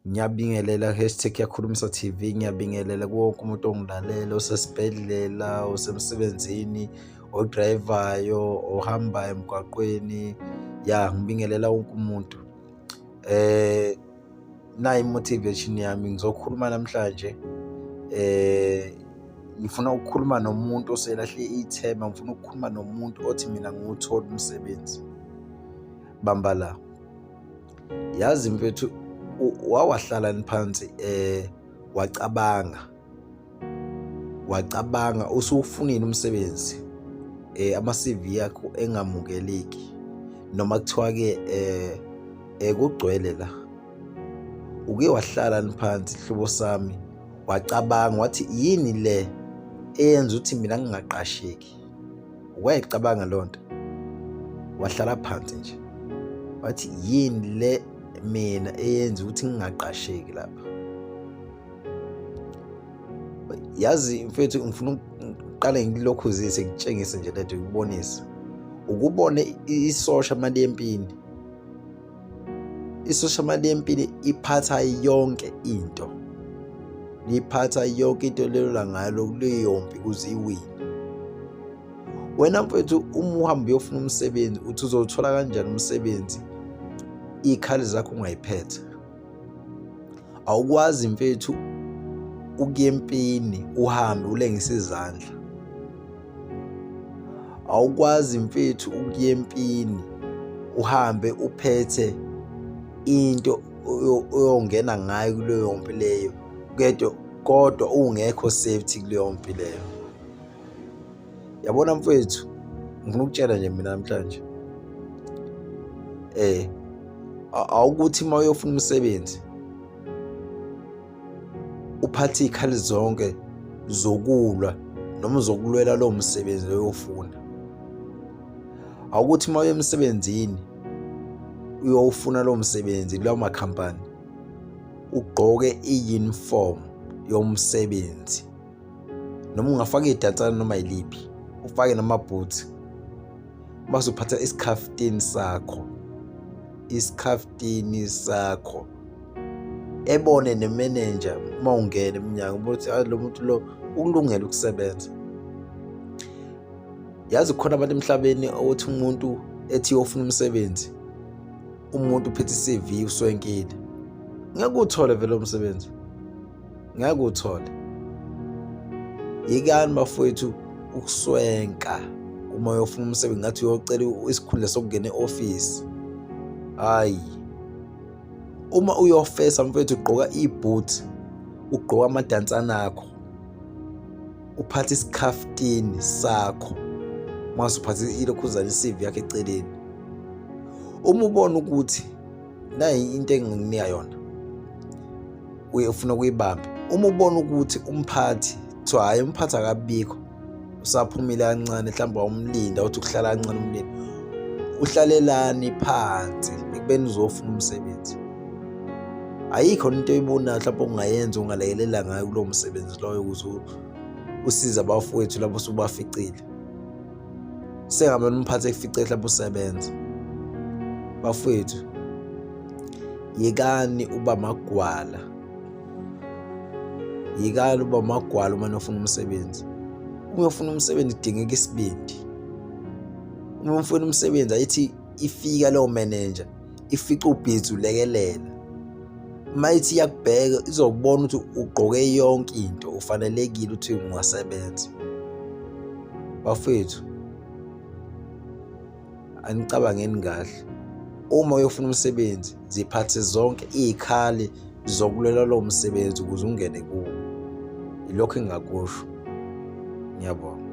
Ngiyabingelela #Yakhulumisa TV, ngiyabingelela kuwo wonke umuntu ongilalele osesibhedlela, osemsebenzini, odrayivayo, ohambayo emgwaqweni. Ya, ngibingelela wonke umuntu. Nayi i-motivation yami, ngizokhuluma namhlanje ngifuna ukukhuluma nomuntu oselahle ithemba, ngifuna ukukhuluma nomuntu othi mina ngiwuthole umsebenzi. Bamba la. Yazi mfethu wawahlalani phansi wacabanga wacabanga usuwufunile umsebenzi ama-CV yakho engamukeleki noma kuthiwa-ke kugcwele la. Uke wahlalani phansi hlobo sami wacabanga wathi yini le eyenza ukuthi mina ngingaqasheki? Wayicabanga loo nto, wahlala phansi nje wathi yini le mina eyenza ukuthi ngingaqasheki lapha. Yazi mfethu, ngifuna ukuqale ngilokhuzise ngitshengise nje lento, ngikubonise ukubone isosha mali yempini. Isosha mali yempini iphatha yonke into, liphatha yonke into lelo ngalo kuleyo mpi ukuze iwine. Wena mfethu, uma uhamba uyofuna umsebenzi uthi uzowuthola kanjani umsebenzi iy'khali zakho ungayiphethe? Awukwazi mfethu ukuya empini uhambe ulengise izandla. Awukwazi mfethu ukuya empini uhambe uphethe into oyongena ngayo kuleyo mpi leyo kodwa kodwa ungekho safety kuleyo mpi leyo. Yabona mfethu, ngifuna ukutshela nje mina namhlanje awukuthi uma uyofuna umsebenzi uphathe iy'khali zonke zokulwa noma zokulwela lowo msebenzi oyofuna. Awukuthi uma uya emsebenzini uyowufuna lowo msebenzi kulawo makhampani ugqoke i-uniform yomsebenzi, noma ungafaka idansana noma yiliphi, ufake nama-boots, mase uphatha isikhaftini sakho, isikhaftini sakho ebone nemenenja uma ungena emnyango ukuthi hayi lo muntu lo ukulungele ukusebenza. Yazi khona abantu emhlabeni othi umuntu ethi uyofuna umsebenzi, umuntu uphethe i-CV uswenkile, ngeke uthole vele umsebenzi, ngeke uthole. Yekani bafowethu ukuswenka uma uyofuna umsebenzi ngathi uyocela isikhundla sokungena e-ofisi. Hhayi, uma uyofesa mfethu ugqoka i-boot, ugqoka amadansana akho, uphathe isikhaftini sakho, mase uphathe ilokhuzana i-CV yakho eceleni. Uma ubona ukuthi nayi into engikunika yona uye ufuna ukuyibamba, uma ubona ukuthi umphathi kuthiwa hhayi umphathi akabikho usaphumile kancane, mhlawumbe wawumlinda uthi ukuhlala kancane umlindi, uhlalelani phansi ekubeni uzofuna umsebenzi? Ayikho into oyibonayo mhlawumbe ongayenza ongalekelela ngayo kulowo msebenzi loyo ukuze usize abafowethu lapho usubaficile. Sengabe umphathi ekufice mhlawumbe usebenza. Bafowethu, yekani uba amagwala, yekani uba amagwala uma nifuna umsebenzi. Uma ufuna umsebenzi kudingeka isibindi. Uma ufuna umsebenzi ayithi ifika leyo manager ifice ubhizi ulekelela, uma ithi iyakubheka izokubona ukuthi ugqoke yonke into, ufanelekile ukuthi ungasebenza. Bafowethu, anicabangeni kahle, uma uyofuna umsebenzi ziphathe zonke iy'khali zokulwela lowo msebenzi ukuze ungene kuwo. Yilokho engingakusho. Ngiyabonga.